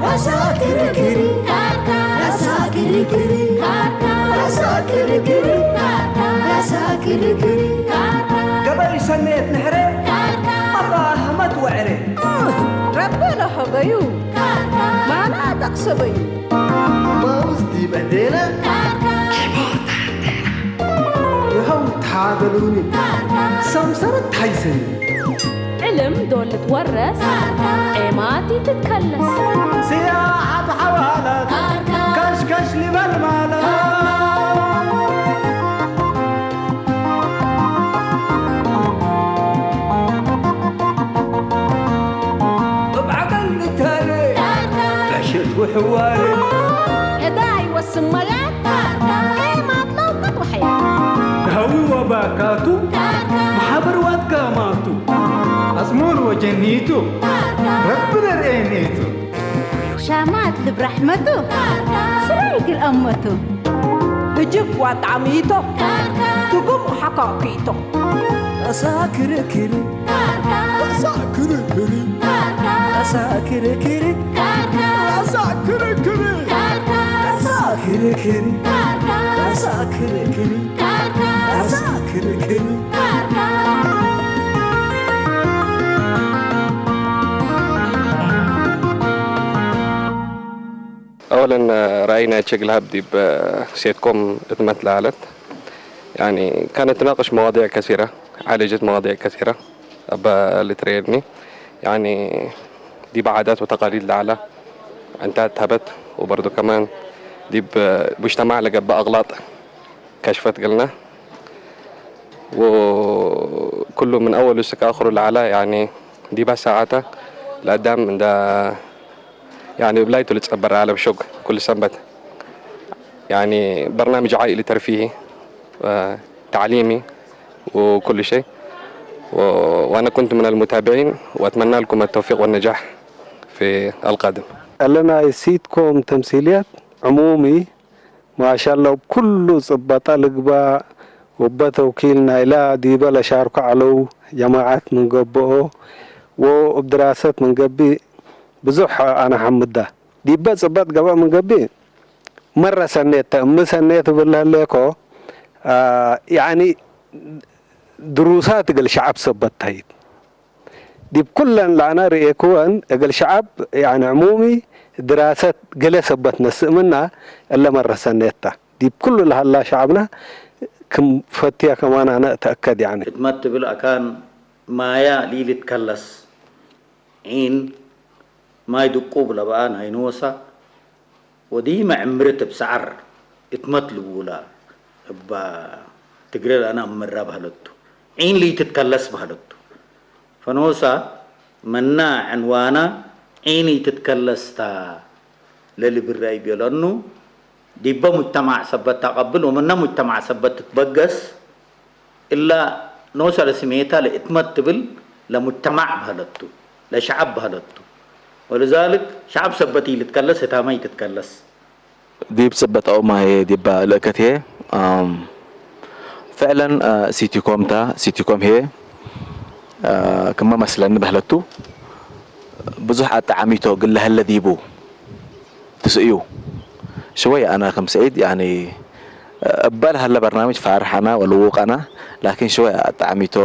ራሳ ክርክር ካርካ፣ ራሳ ክርክር ካርካ፣ ራሳ ክርክር ካርካ፣ ራሳ ክርክር ካርካ። ገበይ ሰሜት ንሕረ፣ ካርካ። ኣኻ ህመት ወዕረ። ረበ ለሀበዩ፣ ካርካ። ማና ጠቕሰበዩ። ማውዝ ዲበ ዴና፣ ካርካ። ይኸው ተሓገሉኒ፣ ካርካ። ሰምሰረት ሓይሰኒ። ዕልም ዶ ልትወረስ፣ ዔማት ይትከለስ። ስያ ኣብ ሓዋላት፣ ካሽካሽ ልበል ማለት። እብ ዓቀል ንታለ፣ ዕሸት ወሕዋለ። እዳ ኣይወስን መያት፣ ዔማት ለውቀት ወሕያ። ሃዊ ወባካቱ፣ ማሕበር ዋትጋማቱ። ኣጽሙር ወጀኒቱ፣ ረቢ ደርኤኔቱ። ሻማት ልብ ራሕመቱ፣ ስራይ ግል ኣመቱ። ህጅብ ዋጣዕሚቶ፣ ትጉም ሓካኪቶ። ራሳ ክርክር፣ ራሳ ክርክር፣ ራሳ ክርክር፣ ራሳ ክርክር፣ ራሳ ክርክር፣ ራሳ ክርክር። أولا، رأينا شكل هاب ديب سيتكم اتمت لعلت، يعني، كانت تناقش مواضيع كثيرة، عالجت مواضيع كثيرة. أبا لتريني، يعني، ديب عادات وتقاليد لعلة انتهت هبت، وبرضو كمان ديب مجتمع لقب أغلاط كشفت قلنا، وكله من أول እስከ ኣኽሩ ለዓላ፣ ያኒ፣ ዲባ ሰዓታ ለኣዳም እንዳ፣ ያኒ፣ ብላይቱ ልጸበር ዓለም ሹግ ኩሉ ሰንበት። ያኒ፣ በርናምጅ ዓኢሊ ተርፊሂ፣ አ፣ ተዕሊሚ ወኩሉ ሸይ። و-، وأنا كنت من المتابعين، وأتمنى لكم التوفيق والنجاح في القادم. ኣለና ሲትኮም ተምሲልያት ዕሙሚ ማሻላ፣ ኣብ ኩሉ ጽበጣ ልግባእ፣ ወበ ተውኪል ናይላ ዲበ ለሻርኮ ዐለው ጀማዓት ምን ገብኦ፣ ወእብ ድራሰት ምን ገብእ፣ ብዙሕ ኣነ ሐምዳ። ዲበ ጽበጥ ገብአ ምን ገብእ፣ መረ ሰኔት ተእም ሰኔት እብል ለህሌኮ፣ አ፣ ያኒ ድሩሳት እግል ሸዐብ ሰበት ተህይብ። ዲብ ኩለን ለአነ ርኤክወን እግል ሸዐብ፣ ያኒ ዕሙሚ ድራሰት ገሌ ሰበት ነስእ ምና እለ መረ ሰኔት ተ። ዲብ ኩሉ ለሀላ ሸዐብነ ክም ፈትየ ከማን አነ እተአከድ፣ ያኒ። እት መትብል አካን ማያ ሊልትከለስ ዒን ማይ ድቁብ ለበአ ናይ ኖሳ ወዲመ ዕምርት እብ ሰዐር እት መት ልቡላ እባ ትግረ ለአነ አምራ በህለቱ። ዒን ሊትትከለስ በህለቱ። ፈኖሳ መና ዕንዋና ዒን ኢትትከለስ ታ ለልብል ረአይ ቤለኑ፣ ዲበ ሙጅተማዕ ሰበት ተቀብል ወምነ ሙጅተማዕ ሰበት ትትበገስ፣ እላ ኖሰ ለስሜታ ለእትመት ትብል ለሙጅተማዕ በህለቱ፣ ለሸዐብ በህለቱ። ወልዛልክ ሸዐብ ሰበት ኢልትከለስ ህታመ ኢትትከለስ። ዲብ ጽበጣኡ ማየ ዲባ ለእከት ህዬ፣ ኣም፣ ፍዕለን፣ አ፣ ሲቲኮም ታ፣ ሲቲኮም ህዬ፣ አ፣ ክመ መስለኒ በህለቱ፣ ብዙሕ ኣጠዓሚቶ ግለ ህለ ዲቡ ትስእዩ። ሽወይ ኣነ ከም ስዒድ፣ ያኒ፣ እበል ሀለ በርናምጅ ፋርሕ ኣና ወልውቅ ኣና፣ ላኪን ሽወይ ኣጠዓሚቶ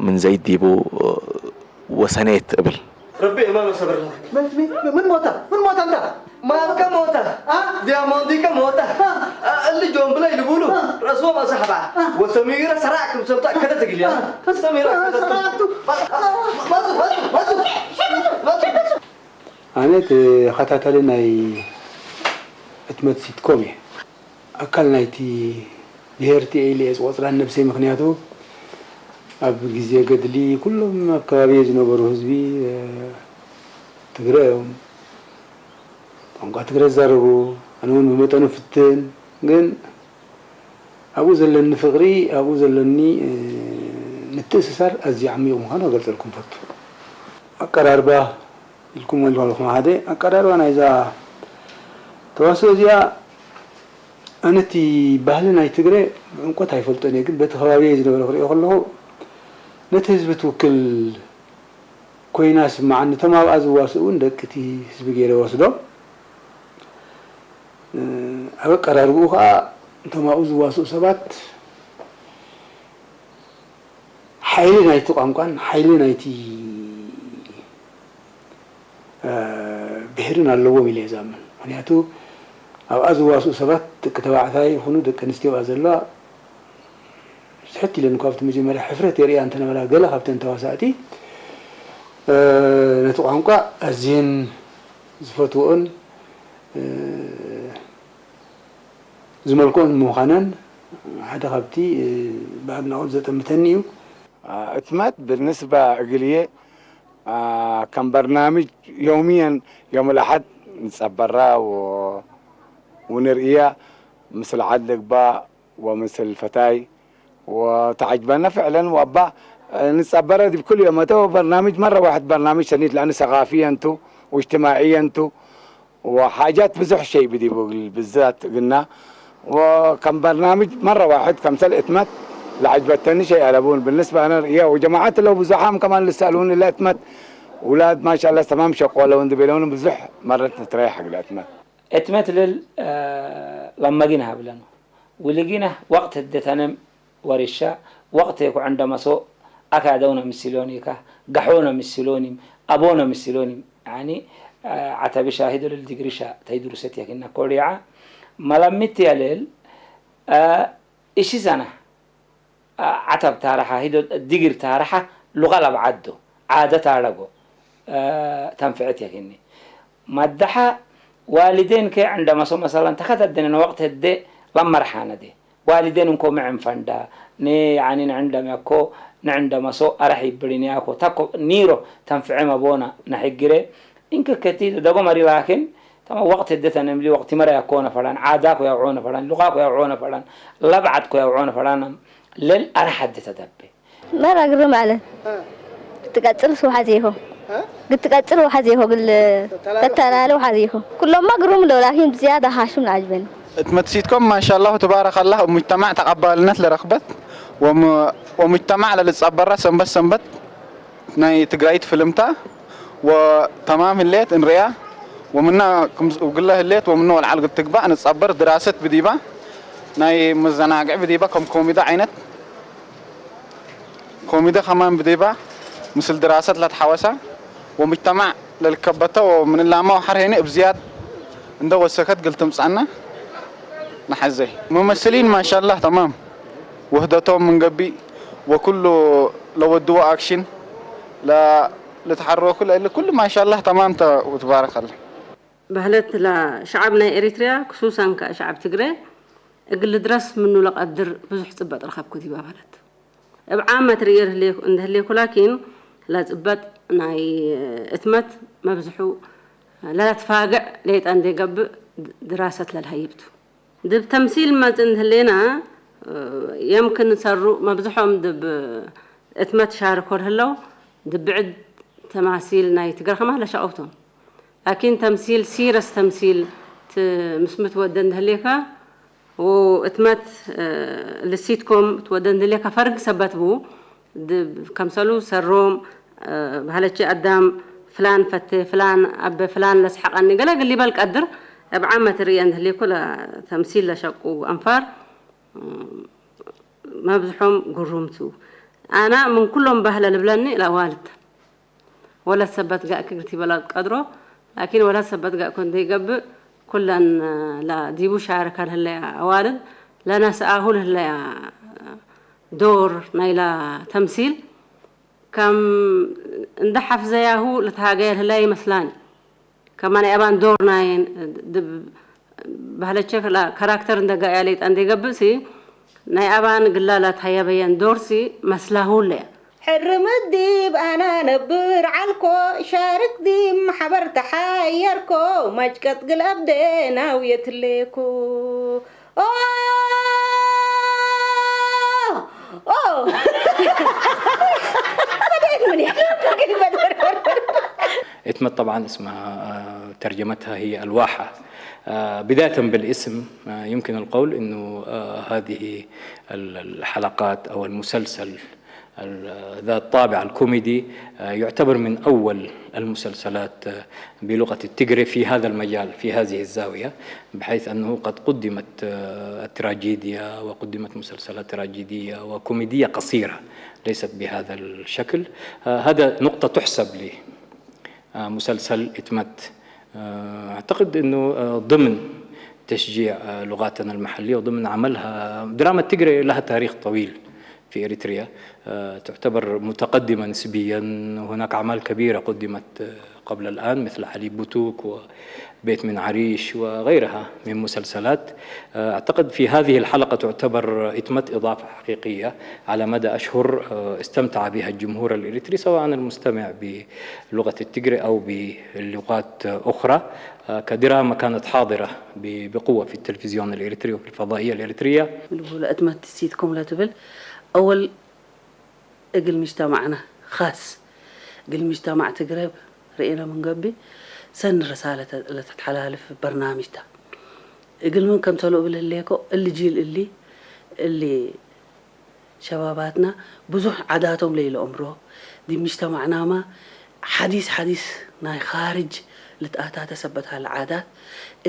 ምን ዘይድ ዲቡ ወሰኔት እብል። ረቢ እማመ ሰብር ለረቢ። ምን፣ ምን፣ ምን ሞታ? ምን ሞታ እንታ? ማብከ ሞታ? አ? ዲያሞንዲከ ሞታ? አ? አ፣ እሊ ጆምብለይ ልቡሉ፣ አ፣ ረእስዎም ኣሳሕባ። አ። ወሰሚረ ሰራዕ ክም ሰብታ ከደት እግልያ። አ። ሰሚረ አ፣ ከደት። ሰራዕቱ። ማ-፣ ማ-፣ ማዙ፣ ማዙ፣ ማዙ፣ ማዙ። ኣነ ተኸታታሊ ናይ ሕትመት ሲትኮም እየ። ኣካል ናይቲ ብሄር ቲኤ ኢለ እየ ዝቖጽራ ነብሰይ። ምኽንያቱ ኣብ ግዜ ገድሊ ኩሎም ኣብ ከባቢየ ዝነበሩ ህዝቢ፣ እ፣ ትግረ እዮም። ቋንቋ ትግረ ዝዛረቡ፣ ኣነ እውን ብመጠኑ ፍትን፣ ግን ኣብኡ ዘለኒ ፍቕሪ፣ ኣብኡ ዘለኒ፣ እ፣ ምትእስሳር ኣዝዩ ዓሚቕ ምዃኑ ክገልጸልኩም እፈቱ። ኣቀራርባ ኢልኩም ኣለኹም ሓደ ኣቀራርባ ናይዛ ተዋስኦ እዚኣ ኣነ እቲ ባህሊ ናይ ትግረ ብዕምቆት ኣይፈልጦን እየ፣ ግን በቲ ከባቢየ ዝነበረ ክሪኦ ከለኹ ነቲ ህዝቢ ትውክል ኮይና ስምዓኒ። እቶም ኣብኣ ዝዋስኡ እውን ደቂ እቲ ህዝቢ ገይረ ወስዶም። ኣብ ኣቀራርብኡ ከዓ እቶም ኣብኡ ዝዋስኡ ሰባት ሓይሊ ናይቲ ቋንቋን ሓይሊ ናይቲ ብሄርን ኣለዎም ኢለ እየ ዝኣምን። ምክንያቱ ኣብኣ ዝዋስኡ ሰባት ደቂ ተባዕታይ ይኹኑ ደቂ ኣንስትዮ ኣብኣ ዘለዋ ስሕት ኢለን እኳ ኣብቲ መጀመርያ ሕፍረት የርእያ እንተነበራ፣ ገለ ካብተን ተዋሳእቲ ነቲ ቋንቋ ኣዝየን ዝፈትወኦን ዝመልክኦን ምዃነን ሓደ ካብቲ ብኣድናቖት ዘጠምተኒ እዩ። እትመት ብንስባ እግልየ ከም በርናምጅ ዮምየን ዮም ልኣሐድ ንጸበራ ونرئيها مثل عدل قباء ومثل فتاي وتعجبنا فعلا وابا نتصبر دي بكل يوم تو برنامج مره واحد برنامج سنيد لانه ثقافيا انتو واجتماعيا انتو وحاجات بزح شيء بدي بقول بالذات قلنا وكم برنامج مره واحد كم سنه اتمت لعجبتني شيء على بون بالنسبه انا رئيه وجماعات لو بزحام كمان لسالوني لا اتمت اولاد ما شاء الله تمام شقوله وندبلون بزح مرت تريح حق الاتمت እትመት ልል ለመጊነህ ብለኑ። ውልጊነህ ወቅት ህደተንም ወሪሻ ወቅት የኩ ዕንደመሶ አካደውነ ምስሎኒካ ጋሖነ ምስሎኒም አቦነ ምስሎኒም ያኒ ዓተብሻ ሂዶ ልል ዲግሪሻ ተይድሩሰት የኪና ኮሪዓ መለሚት የልል እሺ ሰና ዓተብ ታረሓ ሂዶ ዲግር ታረሓ ሉቃል ኣብ ዓዶ ዓደ ታረጎ ተንፍዕት የኪኒ መዳሓ ዋሊዴን ከ ዕንደ መሶ መሰለን ተኸተደነ ወቅት ህደ ለመርሓነዴ ዋሊዴን እንኮ ምዕን ፈንዳ ኔ ያኒ ንዕንደም ያኮ ንዕንደ መሶ አረሕ ይብሪን ያኮ ታኮ ኒሮ ተንፍዕም አቦና ነሕግሬ እንክ ከቲ ደጎ መሪ ላኪን ተማ ወቅት ህደ ተነምሊ ወቅት መራ ያኮነ ፈራን ዓዳ ኮ ያውዖነ ፈራን ሉቃ ኮ ያውዖነ ፈራን ለብዓት ኮ ያውዖነ ፈራን ለል አረሕ ህደ ተደቤ መራ ግርም አለ ክትቀጽል ስውሓት ይሆ ክትቀጽል ውሓት ይሆ ግል ተተላለ ውሓት ይሆ ኩሎማ ግሩም ለው ላኪን ብዝያዳ ሃሽም ንዓጅበኒ እት መትሲትኮም ማሻላሁ ትባረከላህ ሙጅተማዕ ተቀባልነት ለረክበት ወሙጅተማዕ ለልጻበራ ሰንበት ሰንበት ናይ ትግራይት ፍልምታ ወተማም ህሌት እንርያ ወምና ውግለ ህሌት ወምና ወልዓል ግትግባእ ንጻበር ድራሰት ብዲባ ናይ መዘናግዒ ብዲባ ከም ኮሚዳ ዓይነት ኮሚደ ከማን ብዴባ ምስል ድራሰት ለትሓወሳ ወሙጅተማዕ ለልከበተ ወምንላማ ወሐር ሄኒ እብ ዝያድ እንደ ወሰከት ግል ትምጻና ነሐዘ ሙመስሊን ማሻላህ ተማም ውህደቶም ምን ገቢእ ወኩሉ ለወድዎ አክሽን ለልትሐረኩ ለእሊ ኩሉ ማሻላህ ተማም ተ ወትባረከላ። በህለት ለሸዐብ ናይ ኤሪትርያ ክሱሰን ከእ ሸዐብ ትግረ እግል ልድረስ ምኑ ለቀድር ብዙሕ ጽበጥ ረከብኩ ዲባ በህለት። እብ ዓመት ርእየ እንደ ህሌኩ ላኪን፣ ለጽበጥ ናይ እትመት መብዝሑ ለለትፋግዕ ሌጠ እንዴ ገብእ ድራሰት ለልሀይብ ቱ። ድብ ተምሲል መጽእ እንደ ህሌና፣ የምክን ሰሩ መብዝሖም ድብ እትመት ሻርኮ ለህለው፣ ድብ ብዕድ ተማሲል ናይ ትግረ ከማህ ለሸቀው ቶም። ላኪን ተምሲል ሲረስ ተምሲል ት ምስምት ወደ እንደ ህሌከ፣ ወእትመት ልሲትኮም ትወደን ድሌካ ፈርግ ሰበት ቡ ከምሰሉ ሰሮም ባህለቼ ኣዳም ፍላን ፈቴ ፍላን ኣበ ፍላን ለስሐቀኒ ገለ ግል ይበል ቀድር እብ ዓመት ርእየ እንድህሌኮ ለተምሲል ለሸቁ አንፋር መብዝሖም ግሩም ቱ ኣና ምን ኩሎም ባህለ ልብለኒ ለዋልድ ወለት ሰበት ጋእክ እግል ቲበላ ቀድሮ ላኪን ወለት ሰበት ጋእኮ እንተ ይገብእ ኩለን ዲቡ ሻረካ ለህለያ አዋልድ ለነስአሁ ለህለያ ዶር ናይላ ተምሲል ከም እንደ ሐፍዘያሁ ለተሃገየ ለህለያ ይመስላኒ። ከማ ናይ አባን ዶር ናይን ድብ ባህለቼ ካራክተር እንደ ጋያ ሌጣ እንደ ገብእ ሲ ናይ አባን ግላላት ሀያበየን ዶር ሲ መስላሁ ለያ። ሕርምት ዲብ አና ነብር ዐልኮ ሻርክ ዲብ መሐበር ተሓየርኮ ማጭቀጥ ግል አብደ ናውየት ሌኮ ኦ ኦ اتمت طبعا اسمها ترجمتها هي الواحة آه، بداية بالاسم، آه، يمكن القول إنه، آه، هذه ال- الحلقات أو المسلسل ال- ذا الطابع الكوميدي، آه، يعتبر من أول المسلسلات، آه، بلغة التجري في هذا المجال، في هذه الزاوية، بحيث أنه قد قدمت، آه، التراجيديا، وقدمت مسلسلات تراجيدية وكوميدية قصيرة، ليست بهذا الشكل. آه، هذا نقطة تحسب لي. آه، مسلسل اتمت. آه، أعتقد أنه، آه، ضمن تشجيع، آه، لغاتنا المحلية، وضمن عملها دراما التجري لها تاريخ طويل في إريتريا. آه، تعتبر متقدمة نسبيا. هناك أعمال كبيرة قدمت، آه، قبل الآن، مثل علي بوتوك وبيت من عريش وغيرها من مسلسلات. آه، أعتقد في هذه الحلقة تعتبر إتمت إضافة حقيقية على مدى أشهر، آه، استمتع بها الجمهور الإريتري، سواء المستمع بلغة التجري أو بلغات أخرى، آه، كدراما كانت حاضرة ب- بقوة في التلفزيون الإريتري وفي الفضائية الإريترية. ብልቡለ እትመት ሲትኮም ለትብል ኣወል እግል ምጅተማዕና ኻስ እግል ምጅተማዕ ትግረ ርኤና ምንገቢ ሰን ርሳለ ለተትሓላልፍ በርናምጅታ እግል ምን ከምሰሉ እብል ህሌኮ እሊ ጂል እሊ እሊ ሸባባትና ብዙሕ ዓዳቶም ለይለኦምሮ ዲብ ምጅተማዕናማ ሓዲስ ሓዲስ ናይ ኻርጅ ልትኣታተ ሰበት ሀለ ዓዳት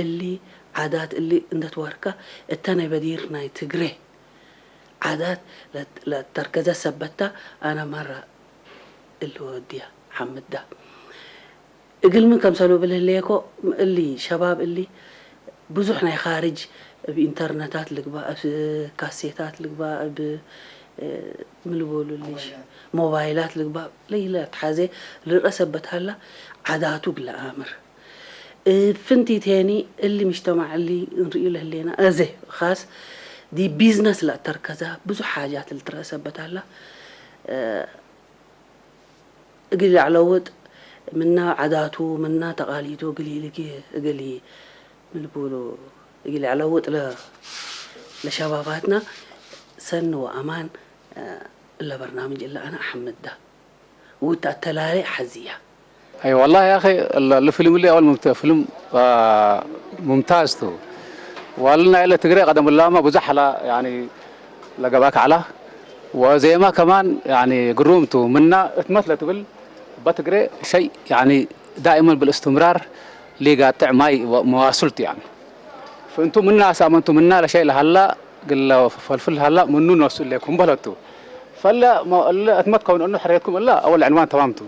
እሊ ዓዳት እሊ እንደትወርከ እተ ናይ በዲር ናይ ትግሬ ዓዳት ለተርከዘ ሰበታ ኣነ መራ እሊ ወድያ ሓምዳ እግል ምን ከምሰሉ እብል ህሌኮ እሊ ሸባብ እሊ ብዙሕ ናይ ኻርጅ እብ ኢንተርነታት ልግባእ እብ ካሴታት ልግባእ እብ ምልበሉ እሊ ሞባይላት ልግባእ ለይለ ትሓዜ ልርአ ሰበት ሀላ ዓዳቱ ግለ ኣምር እብ ፍንቲቴኒ እሊ ምጅተማዕ እሊ እንርእዩ ለህሌና እዘ ኻስ ዲ ቢዝነስ ለእተርከዛ ብዙሕ ሓጃት ልትረአ ሰበት ሀላ እግል ያዕለውጥ ምና ዓዳቱ ምና ተቃሊዱ እግል ይልጊ እግል ምልቡሉ እግል ያዕለውጥ ለሸባባትና ሰን ወአማን እለ በርናምጅ እለ አነ አሐምዳ ውት አተላሌ ሐዝያ أي والله يا أخي، ال- الفيلم اللي أول ممت- فيلم آه، ممتاز تو. ولنا إلى تقري قدم اللامة بزحلة يعني لقباك على وزي ما كمان يعني قرومتو منا اتمثلت بال بتقري شيء يعني دائما بالاستمرار لقاطع ماي ومواصلت يعني. فانتم منا سامنتم منا لشيء لهلا قل فلفل هلا منو نوصل لكم بلدتو. فلا ما لا اتمت كون انه حريتكم الا اول عنوان تمامتو.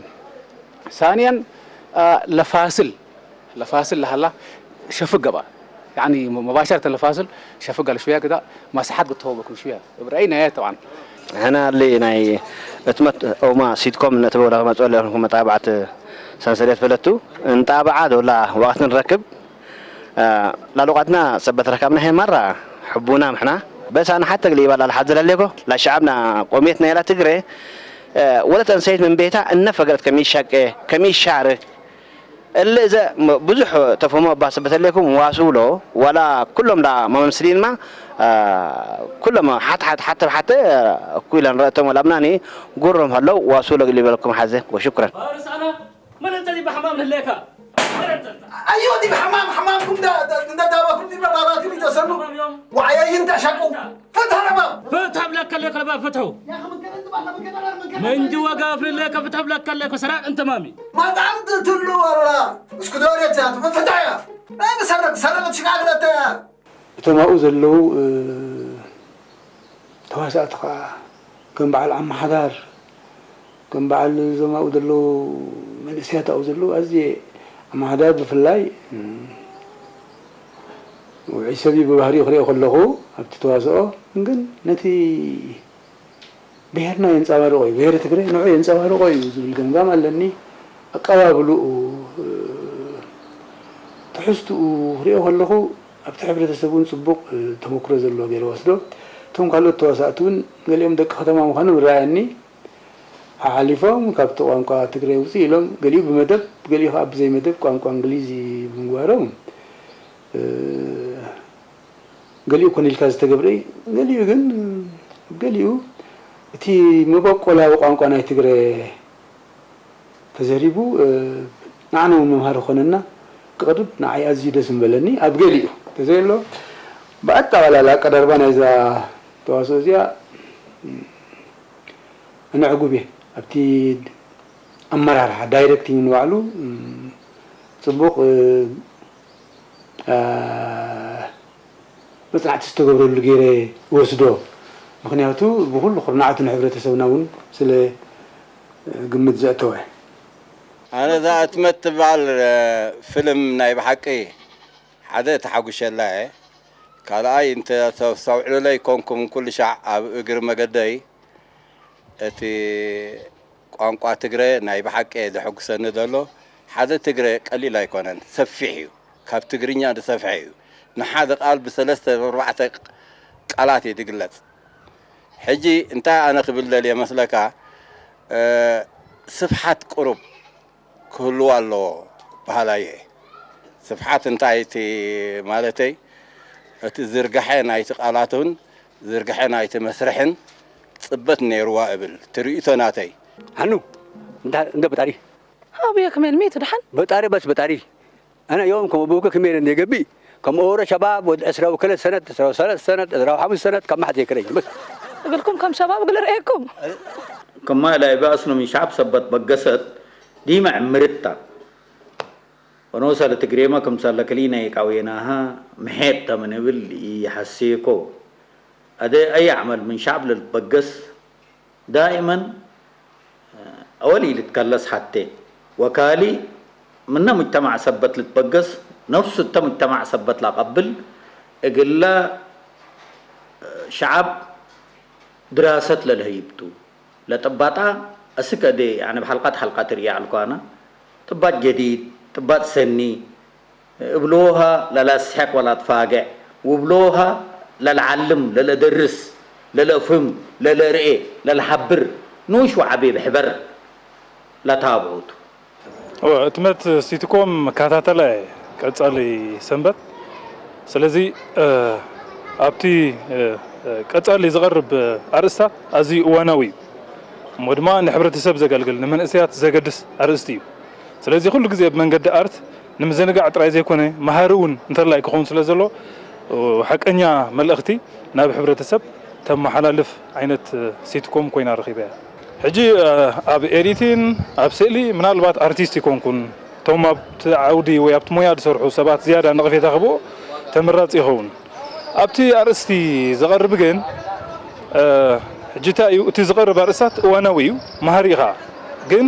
ثانيا آه لفاصل لفاصل لهلا شفق بقى يعني مباشره لفاصل شفق شويه كده مساحات قلت هو بكم شويه برأينا يا طبعا. هنا اللي ناي اتمت او ما سيتكم نتبو لها ما تقول لهم متابعه سنسلت فلتو انطابعه ولا وقت نركب ላሉቃትና ሰበት ረካብና ሄ ማራ ሕቡና ምሕና በስ ኣነ ሓተ ግሊ ይባል ኣልሓዘለ ኣለኮ ላሸዓብና ቆሜትና ኢላ ትግረ ወለት ኣንሰይት ምን ቤታ እነፈገረት ከሚሻቄ ከሚሻርክ እለ እዘ ብዙሕ ተፈሞ እባ ሰበት ኣለኩም ዋስውሎ ዋላ ኩሎም ዳ መመምስሊንማ ኩሎም ሓት ሓት ሓተ ብሓተ እኩ ኢለን ረእቶም ወላብናኒ ጉሮም ሃለው ዋስውሎ ግሊ ይበለኩም ሓዘ ወሽኩረን መነንተ ዲብ ሓማም ንህሌካ ኣዮ ዲብ ሓማም ሓማምኩም እንዳዳባኩም ዲብ ባባትኩም ይተሰኑ ዋዓያይ እንዳሻቁ ፍትሕ ረባብ ፍትሕ ብለከ ለከ ረባብ ፍትሑ መንጂ ወጋ ኣፍሪ ለከ ፍትሕ ብለከ ለከ ሰራቅ እንተ ማሚ ማጣም ትሉ ወላ እስኩ ዶሬት ያቱ ፍትሕ ያ ናይ መሰረቅ ሰረቅ ሽቃግለተ ያ እቶም ኣብኡ ዘለዉ ተዋሳእቲ ከዓ ከም በዓል ዓማሓዳር ከም በዓል እዞም ኣብኡ ዘለዉ መንእሰያት ኣብኡ ዘለዉ ኣዝየ ዓማሓዳር ብፍላይ ውዑይ ሰብ እዩ ብባህሪኡ ክሪኦ ከለኹ ኣብቲ ተዋስኦ ግን ነቲ ብሄርና የንፀባርቆ እዩ ብሄረ ትግረ ንዑ የንፀባርቆ እዩ ዝብል ገምጋም ኣለኒ ኣቀባብልኡ ትሕዝትኡ ክሪኦ ከለኹ ኣብቲ ሕብረተሰብ እውን ፅቡቅ ተመክሮ ዘለዎ ገይረ ወስዶ እቶም ካልኦት ተዋሳእቲ እውን ገሊኦም ደቂ ከተማ ምዃኖም ይረኣየኒ ሓሓሊፎም ካብቲ ቋንቋ ትግረ ውፅእ ኢሎም ገሊኡ ብመደብ ገሊኡ ከዓ ብዘይ መደብ ቋንቋ እንግሊዝ ብምግባሮም ገሊኡ ኮነ ኢልካ ዝተገብረ እዩ ገሊኡ ግን ገሊኡ እቲ መበቆላዊ ቋንቋ ናይ ትግረ ተዘሪቡ ንዓና እውን መምሃሪ ክኾነና ክቕርብ ንዓይ ኣዝዩ ደስ ምበለኒ። ኣብ ገሊኡ እንተዘየሎ ብኣጠቓላላ ኣቀራርባ ናይዛ ተዋስኦ እዚኣ እነዕጉብ እየ። ኣብቲ ኣመራርሓ ዳይሬክቲንግ ንባዕሉ ጽቡቕ መጽናዕቲ ዝተገብረሉ ገይረ እወስዶ። ምኽንያቱ ብኹሉ ኩርናዓቱ ንሕብረተሰብና እውን ስለ ግምት ዘእተወ። ኣነ እዛ እትመት ትበሃል ፍልም ናይ ብሓቂ ሓደ ተሓጉሸላ እየ። ካልኣይ እንተ ተስተውዕሉለይ ኮንኩም ኩሉ ሻዕ ኣብ እግሪ መገደይ እቲ ቋንቋ ትግረ ናይ ብሓቂ እየ ዘሐጉሰኒ ዘሎ። ሓደ ትግረ ቀሊል ኣይኮነን፣ ሰፊሕ እዩ። ካብ ትግርኛ ዝሰፍሐ እዩ። ንሓደ ቃል ብሰለስተ ብኣርባዕተ ቃላት እዩ ዝግለጽ። ሕጂ እንታይ ኣነ ክብል ደልየ መስለካ፣ ስፍሓት ቁሩብ ክህልዎ ኣለዎ በሃላይ እየ። ስፍሓት እንታይ እቲ ማለተይ፣ እቲ ዝርጋሐ ናይቲ ቃላትን ዝርጋሐ ናይቲ መስርሕን ጽበት ነይርዋ እብል። ትርኢቶ ናተይ። ሓኑ እንደ በጣሪ ها بيك من ميت دحن በጣሪ በስ በጣሪ أنا يوم كم أبوك كمير إني قبي كم أورا شباب ود عسرة وكل سنة عسرة وثلاث سنة عسرة وخمس سنة كم حد يكري بس أقول لكم كم شباب أقول رأيكم كما لا يبأسنا من شعب سبت بقست ديما عمرتا ونوصل تقريما كم صار لك لينا يقاويناها محيط من قبل يحسيكو أدي أي عمل من شعب للبقس دائما أولي لتكلس حتى وكالي من مجتمع سبت لتبقس نفس الت مجتمع سبت لقبل إقلا شعب دراسة للهيبتو ለጥባጣ እስከ ደ ያኒ ብሓልቃት ሓልቃት ርእያ ኣልኳና ጥባጥ ጀዲድ ጥባጥ ሰኒ እብልዎሃ ለላስሕቅ ወላ ትፋግዕ ውብልዎሃ ለልዓልም ለለደርስ ለለእፍም ለለርኤ ለልሓብር ንኡሽ ወዓቢ ብሕበር ለታብዑቱ ሕትመት ሲትኮም እከታተላ እየ ቀፃሊ ሰንበት። ስለዚ ኣብቲ ቀፃሊ ዝቐርብ ኣርእስታት ኣዝዩ እዋናዊ እዩ። እሞ ድማ ንሕብረተሰብ ዘገልግል፣ ንመንእሰያት ዘገድስ ኣርእስቲ እዩ። ስለዚ ኩሉ ግዜ ብመንገዲ ኣርት ንምዝንጋዕ ጥራይ ዘይኮነ መሃሪ እውን እንተላይ ክኸውን ስለ ዘሎ ሓቀኛ መልእኽቲ ናብ ሕብረተሰብ ተመሓላልፍ ዓይነት ሲትኮም ኮይና ረኺበያ። ሕጂ ኣብ ኤዲቲን ኣብ ስእሊ ምናልባት ኣርቲስት ይኮንኩን እቶም ኣብቲ ዓውዲ ወይ ኣብቲ ሞያ ዝሰርሑ ሰባት ዝያዳ ነቐፌታ ክብኡ ተመራፂ ይኸውን። ኣብቲ ኣርእስቲ ዝቐርብ ግን ሕጂ እንታይ እዩ እቲ ዝቐርብ ኣርእስታት እዋናዊ እዩ መሃሪ እዩ ከዓ ግን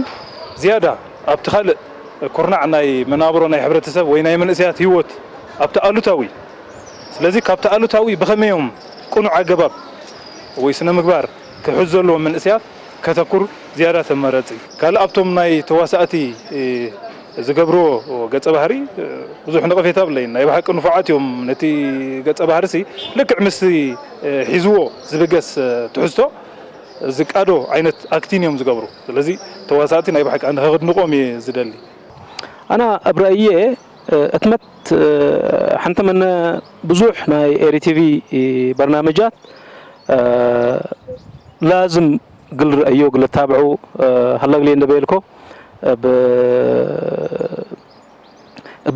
ዝያዳ ኣብቲ ካልእ ኩርናዕ ናይ መናብሮ ናይ ሕብረተሰብ ወይ ናይ መንእሰያት ህይወት ኣብቲ ኣሉታዊ ስለዚ ካብቲ ኣሉታዊ ብኸመይ እዮም ቅኑዕ ኣገባብ ወይ ስነ ምግባር ክሕዝ ዘለዎ መንእሰያት ከተኩር ዝያዳ ተመረፂ። ካልእ ኣብቶም ናይ ተዋሳእቲ ዝገብርዎ ገፀ ባህሪ ብዙሕ ነቐፌታ ብለይን ናይ ብሓቂ ንፉዓት እዮም ነቲ ገፀ ባህርሲ ልክዕ ምስቲ ሒዝዎ ዝብገስ ትሕዝቶ ዝቃዶ ዓይነት ኣክቲን እዮም ዝገብሩ። ስለዚ ተዋሳእቲ ናይ ብሓቂ ኣነ ከድንቆም እየ ዝደሊ። ኣና ኣብ ራእየ እትመት ሓንተ መነ ብዙሕ ናይ ኤሪ ቲቪ በርናመጃት ላዝም ግል ርእዮ ግል ታብዑ ሃላግሌ እንደበየልኮ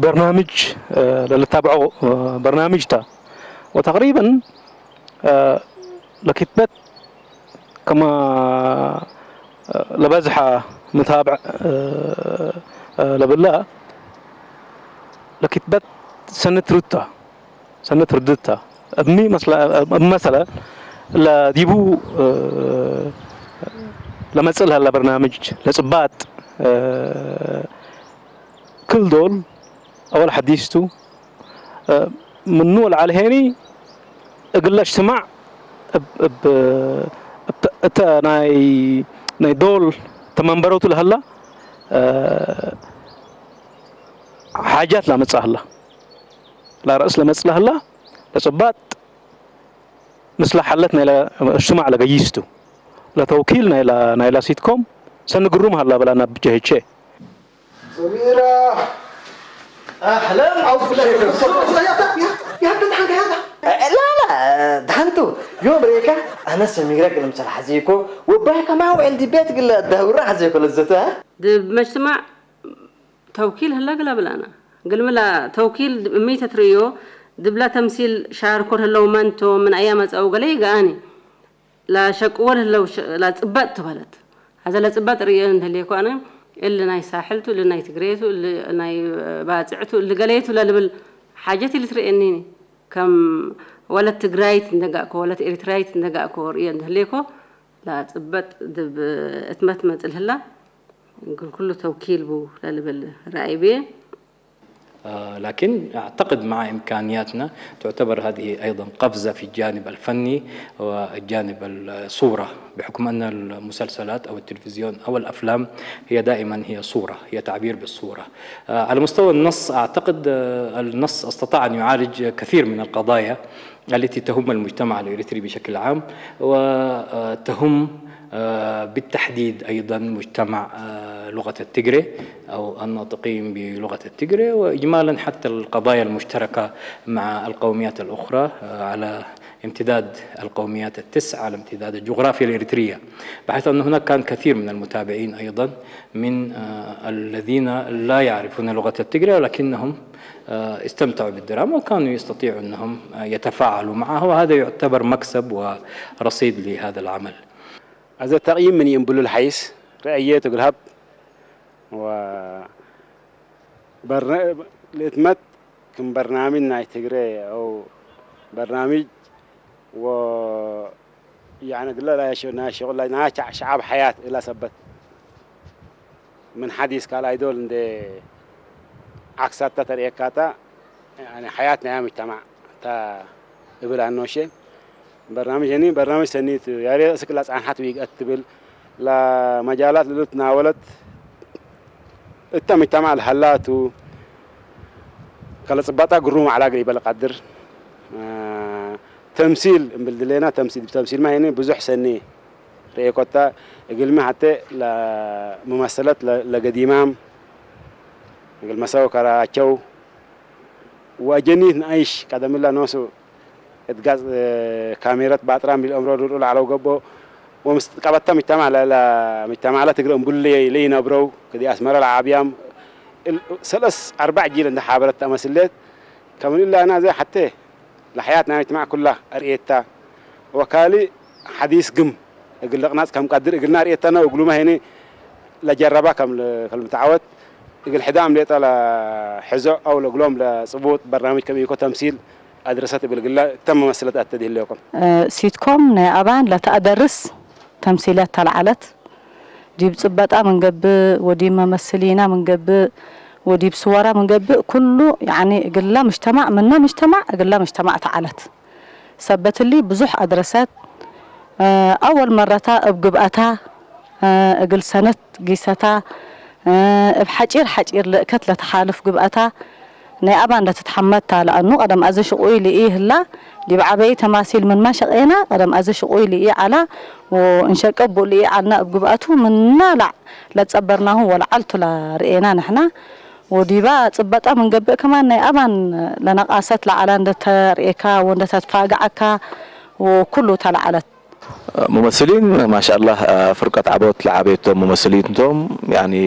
በርናምጅ ለልታብዖ በርናምጅ ታ ወተቅሪበን ለኪትበት ከማ ለበዝሓ ምታብዕ ለብላ ለኪትበት ሰነት ሩታ ሰነት ርድታ እብኒ መሰለ ለዲቡ ለመጽእ ለሃላ በርናምጅ ለጽባጥ ክል ዶል ኣወል ሐዲስቱ ምኑ ወልዓል ሄኒ እግለ እጅትማዕ እተ ናይ ዶል ተመንበረቱ ለሀላ ሓጃት ላመጽእ ሀላ ላረእስ ለመጽእ ለሀላ ለጽባጥ ምስላ ሓለት ናይላ እጅትማዕ ለገይስቱ ለተውኪል ናይላ ሲትኮም ሰኒ ግሩም ሀላ በላ ናብ ጀህቼ سميرة أهلا أعوذ بالله من الشيطان الرجيم. يا يا يا يا يا لا لا دهنتو يوم ريكا أنا سميرة قلم سر حزيكو وبايكا ما هو عندي بيت قل دهورة حزيكو لزتها ብመጅትማዕ ተውኪል ህላ ግላ ብላና ግልምላ ተውኪል እምይ ተትርእዮ ድብላ ተምሲል ሻርኮ ህለው መንቶ ምን ኣያ መጻኡ ገለ ይገኣኒ ላሸቅወል ህለው ላጽበጥ ትበለት ሀዘ ለጽበጥ ርእዮ እንተልየኮ ኣነ እል ናይ ሳሕልቱ እል ናይ ትግሬቱ እል ናይ ባጽዕቱ እል ገለየቱ ለልብል ሓጀት ኢሉ ትርእየኒ ከም ወለት ትግራይት እንደጋእኮ ወለት ኤሪትራይት እንደጋእኮ ርእዮ እንተልየኮ ላጽበጥ ድብ እትመት መጽል ህላ ግል ኩሉ ተውኪል ቡ ለልብል ራእይ ብየ لكن أعتقد مع إمكانياتنا تعتبر هذه أيضا قفزة في الجانب الفني والجانب الصورة، بحكم أن المسلسلات أو التلفزيون أو الأفلام هي دائما هي صورة، هي تعبير بالصورة. على مستوى النص، أعتقد النص استطاع أن يعالج كثير من القضايا التي تهم المجتمع الإريتري بشكل عام وتهم بالتحديد أيضا مجتمع لغة التجري أو الناطقين بلغة التجري، وإجمالا حتى القضايا المشتركة مع القوميات الأخرى على امتداد القوميات التسع، على امتداد الجغرافيا الإريترية، بحيث أن هناك كان كثير من المتابعين أيضا من الذين لا يعرفون لغة التجري ولكنهم استمتعوا بالدراما وكانوا يستطيعوا أنهم يتفاعلوا معها، وهذا يعتبر مكسب ورصيد لهذا العمل. أذا تقييم من ينبل الحيس رأيته قلهب و لإتمت كم برنامج ناي تجري أو برنامج و يعني قلنا لا شو ناشي والله ناشع شعب حياة إلا سبت من حديث قال أيدول عكسات تتريكاتا يعني حياتنا يا مجتمع تا إبل أنوشي برنامج يعني برنامج سنيت يا ريت أسك لا عن حتى ويق أتبل لا مجالات لدت ناولت التم مجتمع الهلاتو كلا صباطا قروم على قريب القدر تمثيل እምብል ድሌና ተምሲል ብተምሲል ማ ይኒ ብዙሕ ሰኒ ርእየ ኮታ እግልሚ ሓተ መመሰለት ለገዲማም እግል መሰው ከራቸው ወጀኒት ንኣይሽ ቀደምላ ኖሱ እትጋጽ ካሜረት ባጥራ ሚል እምሮ ድርኡ ላዕለው ገቦ ወምስ ቀበታ ሚተማ ለላ ሚተማ ላ ትግረ እምቡል ለይነብረው ክዲ ኣስመረ ለዓብያም ሰለስ ኣርባዕ ጂል እንደ ሓበረት ተመስለት ከምልላ ኣና ዘ ሓተ ለሐያት ናይ ምጅትማዕ ኩላ ኣርእየታ ወካሊ ሓዲስ ግም እግል ለቅናጽ ከም ቀድር እግልና ኣርእየታና እግሉማ ሄኒ ለጀረባ ከም ልምተዓወት እግል ሕዳም ሌጠ ለሕዞ ኣው ለግሎም ለጽቡጥ በርናምጅ ከም ኢኮ ተምሲል ኣድረሰት እብል ግላ እተም መመስለት ኣተድህለኩም። ሲትኮም ናይ ኣባን ለተኣደርስ ተምሲልያት ተለዓለት ዲብ ጽበጣ ምንገብእ ወዲብ መመስሊና ምንገብእ ወዲብ ስወራ ምንገብእ ኩሉ ያኒ እግላ ምጅተማዕ ምና ምጅተማዕ እግላ ምጅተማዕ ተዓለት ሰበትሊ ብዙሕ ኣድረሰት ኣወል መረታ እብ ግብኣታ እግል ሰነት ጊሰታ እብ ሓጪር ሓጪር ልእከት ለተሓልፍ ግብኣታ ናይ ኣባን ለትትሓመታ ለኣኑ ቀደም ኣዘ ሽቁይ ልኢ ህላ ዲብ ዓበይ ተማሲል ምንማ ሸቄና ቀደም ኣዘ ሽቁይ ልኢ ዓላ ወእንሸቀ ቡእ ልኢ ዓልና እብ ግብኣቱ ምና ላዕ ለትጸበርናሁ ወለዓልቱ ላርእኤና ንሕና ወዲባ ጽበጣ ምንገብእ ከማን ናይ ኣባን ለነቃሰት ለዓላ እንደተርእየካ ወእንደተትፋግዓካ ወኩሉ ተለዓለት። ممثلين ما شاء الله فرقة عبوت لعبيتهم ممثلين توم يعني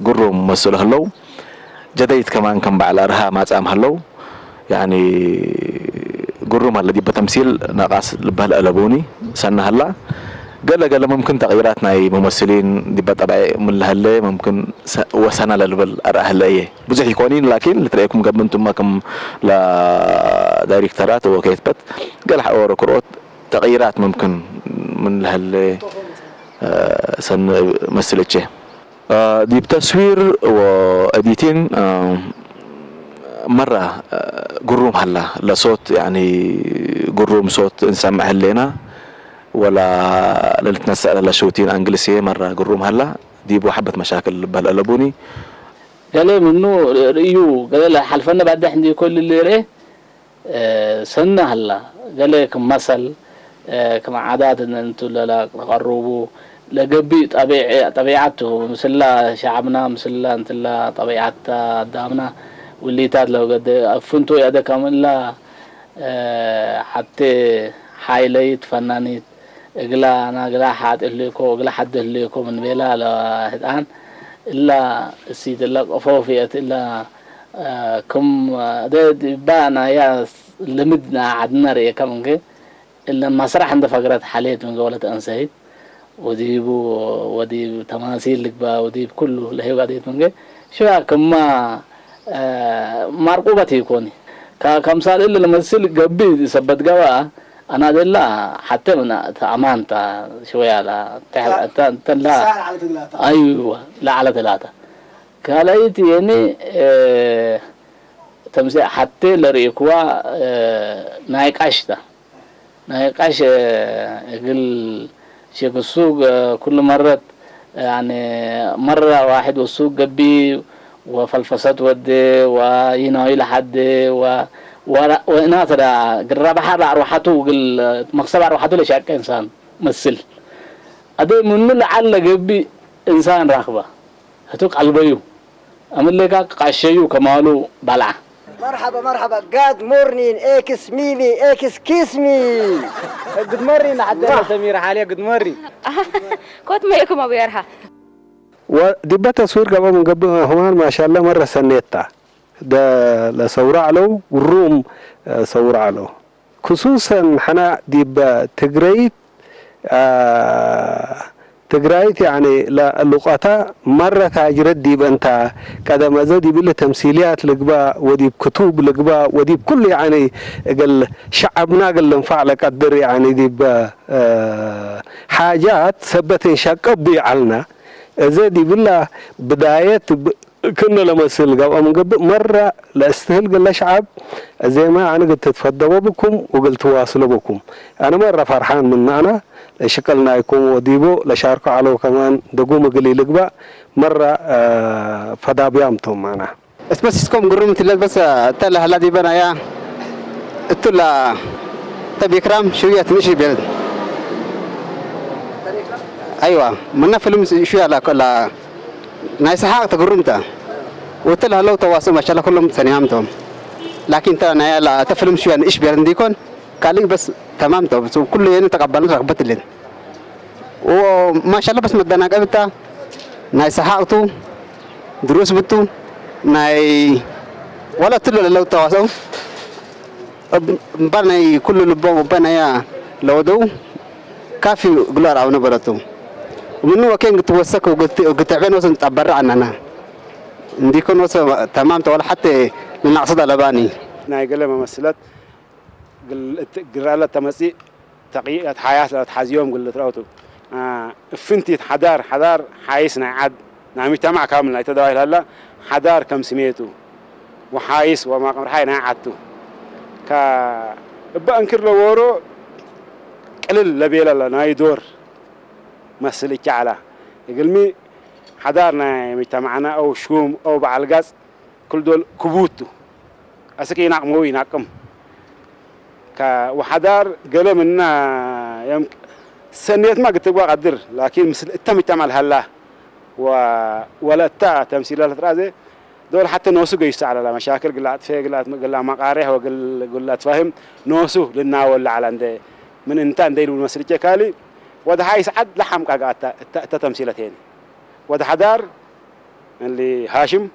قروا ممثل هلو جديد كمان كم بعل أرها ما تام هلو يعني قروا ما الذي بتمثيل نقاص لبهل ألبوني سنة هلا قال قال ممكن تغييرات ناي ممثلين دي بطبع من هلا ممكن وسنة للبل أرى هلا إيه بزح يكونين لكن لتريكم قبل انتم ما كم لا دايركترات وكيف بت قال حقورة كروت تغييرات ممكن من هال سن مسلتشي دي بتصوير واديتين مرة قروم هلا لصوت يعني قروم صوت نسمع هلينا ولا لنتنسى لشوتين انجلسية مرة قروم هلا دي بو حبة مشاكل بهالقلبوني ገለ ምኑ ርእዩ ገለ ለሓልፈነ ባድሕ እንዲ ኮል ልርኤ ሰነ ሀላ ገለ ክም መሰል ክም ዓዳት እንቱ ለላ ተቀሩቡ ለገቢእ ጠቢዓቱ ምስላ ሸዓብና ምስላ እንትላ ጠቢዓት ኣዳምና ውሊታት ለገደ ኣፍንቱ ያደ ከምእላ ሓቴ ሓይለይት ፈናኒት እግላ ናግላ ሓጢ ህልኮ እግላ ሓዲ ህልኮ ምን ቤላ ለህጣን እላ እሲት እላ ቆፎፍ የእት እላ ከም ደ ዲባ ናያ ልምድ ና ዓድና ርእየካ ምንገ እለ መስራሕ እንደ ፈግረት ሓልየት ምንገ ወለት ኣንሰይት ወዲቡ ወዲብ ተማሲል ልግባ ወዲብ ኩሉ ለህይወት ኣዴት ምንገ ሽባ ክማ ማርቁበት ይኮኒ ከምሳሌ ለመስል ገቢ ሰበት ገባ ኣና ደላ ሓተ ምና ተኣማንታ ሽወያ ላ ተላ ኣይዋ ለዓለ ተላታ ካልኣይቲ የኒ ተምሲ ሓቴ ለርእይክዋ ናይ ቃሽታ ናይ ቃሽ እግል ሸክሱ ኩሉ መረት ያኒ መራ ዋሕድ ወሱ ገቢ ወፈልፈሰት ወደ ወይናዊ ለሓደ ወእናተ ግራ ባሓር ኣርዋሓቱ ግል መክሰብ ኣርዋሓቱ ለሻቀ እንሳን መስል ኣደ ምኑ ለዓል ለገቢ እንሳን ራክባ ህቱ ቀልበዩ ኣምሌካ ቃሸዩ ከማሉ ባልዓ። مرحبا مرحبا. Good morning. Ex Mimi, ex kiss me. Good morning. حتى سمير حاليا. Good morning. كوت ما يكم ابو يرها. ودبة تصوير قبل من قبل همان ما شاء الله مرة سنيتا. ده لسورة علو والروم سورة علو. ክሱሰን ሕና ዲብ ትግረይት ትግራይት ያኒ ለሉቀታ መረት ሃጅረት ዲብ እንታ ቀደመዘ ዲብለ ተምሲልያት ልግባእ ወዲብ ክቱብ ልግባእ ወዲብ ኩሉ ያኒ እግል ሸዐብና እግል ልንፋዕ ለቀድር ያኒ ዲብ ሓጃት ሰበትን ሸቀቡ ይዓልና እዘ ዲብላ ብዳየት ክነ ለመስል ገብአ ምንገብእ መራ ለእስትህል ግለ ሸዓብ እዜማ ያኒ ግል ትትፈደቦ ብኩም ውግል ትዋስሎ ብኩም። ያኒ መራ ፈርሓን ምን ማዕና ለሽቅል ናይኩም ወዲቦ ለሻርኮ ዐለው ከማን ደጉም እግል ኢልግባእ መራ ፈዳብያም ቶም ማዕና። እስበሲስኮም ግሩም ትለት በስ ተለ ሀላ ዲበናያ እቱላ ተቢክራም ሽውየት ንሽ ቤለት ኣይዋ ምና ፍልም ሽውያ ላ ኮላ ናይ ሰሓቅ ተግሩምታ ወተል ሀለው ተዋስኦ ማሻላ ኩሎም ሰኒሃምቶም ላኪን ተ ናይ ያላ ተፍልም ሽያ ንእሽ ቤር እንዲኮን ካልእ በስ ተማምቶ ኩሉ የነ ተቀባልነት ረክበትልን ማሻላ በስ መደናቀብታ ናይ ሰሓቅቱ ድሩስ ብቱ ናይ ዋላ ትሎ ለለው ተዋስኦ እምበር ናይ ኩሉ ልቦም እባ ናያ ለወደው ካፊ ግሎ ኣርኣው ነበረቱ ምኑ ወኬን ግትወሰክ ግትዕበን ወሰን ጠበራ ኣናና እንዲኮን ወሰ ተማም ተወላ ሓተ ንናቅሰ ጠለባኒ ናይ ገለ መመስለት ግራለ ተመጺእ ተቂያት ሓያስ ላት ሓዚዮም ግለ ትራውቱ እፍንቲ ሓዳር ሓዳር ሓይስ ናይ ዓድ ናይ ምጅተማዕ ካምል ናይ ተደዋሂል ሃላ ሓዳር ከም ስሜቱ ወሓይስ ወማቅምርሓይ ናይ ዓቱ እባ እንክር ለወሮ ቅልል ለቤለለ ናይ ዶር መስል እቻዕላ እግልሚ ሓዳር ናይ ምጅተማዕና ኦው ሹም ኦው በዓል ጋጽ ክልዶል ክቡቱ ኣስኪ ይናቅመው ይናቅም ወሓዳር ገለ ምና ሰኔትማ ግትግባ ቀድር ላኪን ምስ እታ ምጅተማዕ ልሃላ ወለእታ ተምሲላ ለትራዘ ዶል ሓተ ኖሱ ገይሱ ዓላላ መሻክል ግላ ኣጥፌ ግላ መቃሬሕ ወግላ ትፋህም ኖሱ ልናወላ ዓላ እንደ ምን እንታ እንደ ይልቡ መስልቼ ካሊ ወደ ሃይ ሰዓት ለሓምቃ ጋታ እታ ተምሲለት ሄኒ ወደ ሓዳር እሊ ሃሽም